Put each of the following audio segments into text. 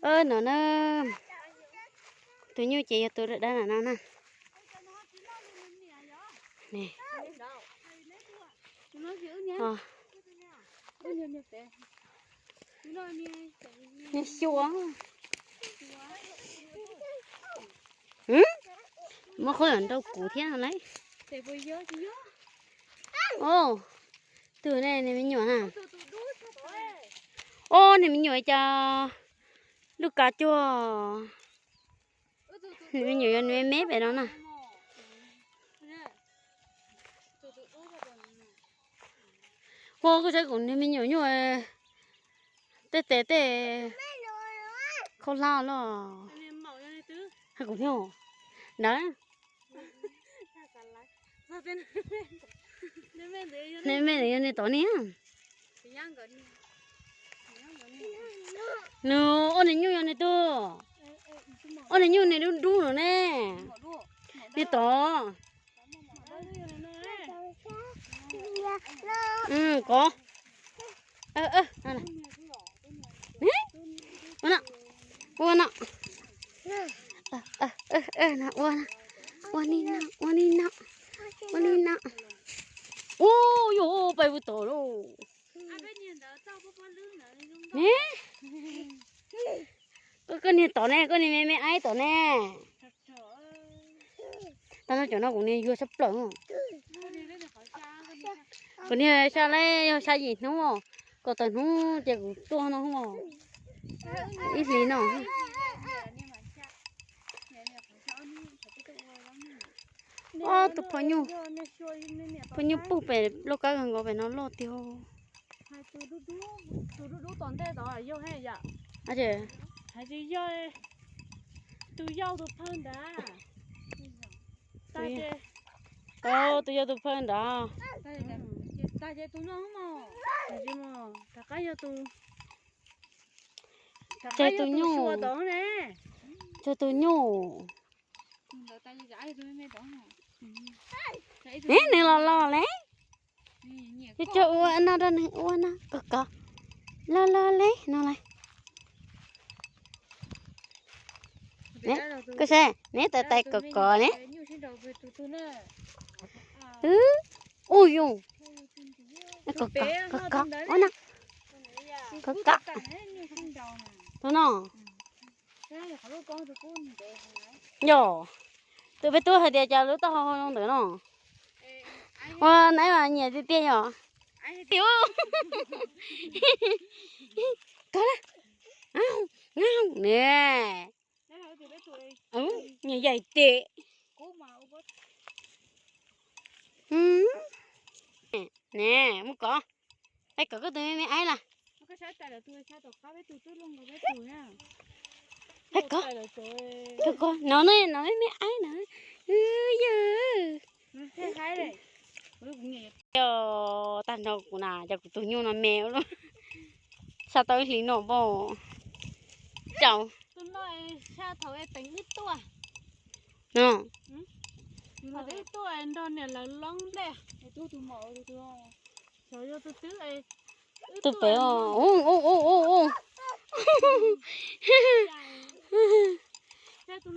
No na, tus nyuj ces yog tus dab dab no na. Nws xyuas. Muab qhov nrau kuv thiab lauj. Tus ne, nws me nyuam na. Os, nws me nyuam cas lub kav cuag. Nws me nyuam yog nws me me pem no na. Ua kuv saib kuv niag me nyuam nyuaj tej tes tej khaub hlab los. Hais kuv thiab ntawd. Nws me ntawd yog nws tod niag. Nws ua nws nyuj yog nws tug. Ua nws nyuj nws dub dub lawm ne. Nws tod. Kov. Ua no, ua no, ua no, ua li no, ua li no, ua li no. Ua, yuav pais ua tod lauj. Koj niag tod ne, koj niag me me aib tod ne. Tau no cov no kuv niag yuag sab plaws. Kuv niag sab leb yog sab yim hnub, kaum tawm hnub ces kuv tuaj no. Ib hlis no. Ob tug phooj ywg, phooj ywg pug pem lub kab nkaus pem no loj tiag. Tus dub dub tom ntej tod yog, hais tias yog tus yau tus phawj ntawd. Tus yau tus phawj ntawd. Tag ces tus no, rov qab yog tus, rov qab yog tus nyuj, yog tus nyuj. Nws los los le. Cog cog ua no rau nws ua no kom kov. Los los le no lawm. Koj saib neb tais tais kom kov ne. Ub yus, kom kov, kom kov, ua no, kom kov. Tus no, yog tus peb tub hais tias cas lub taub hau zoo ntawd no. Ua neb mas nyiam tiag tiag yom. Kov lawm. Ne, nyiam yaim tes. Ne, mus kov. Peb kov koj tus me me aib las. Peb kov, kov no ne, no me me aib na. Yog tag nrho kuv na, cov kuv tus nyuj no me ua luaj. Xya tau ib hlis no npaum tsaus. Tus pem, ub ub ub ub.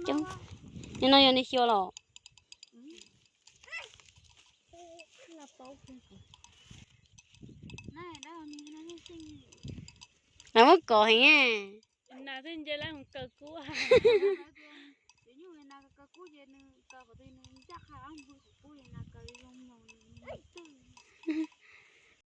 Coob, no yog nws xyuas los. Nas muab kov heev. Nas thiaj nce lawm mus kaw kub.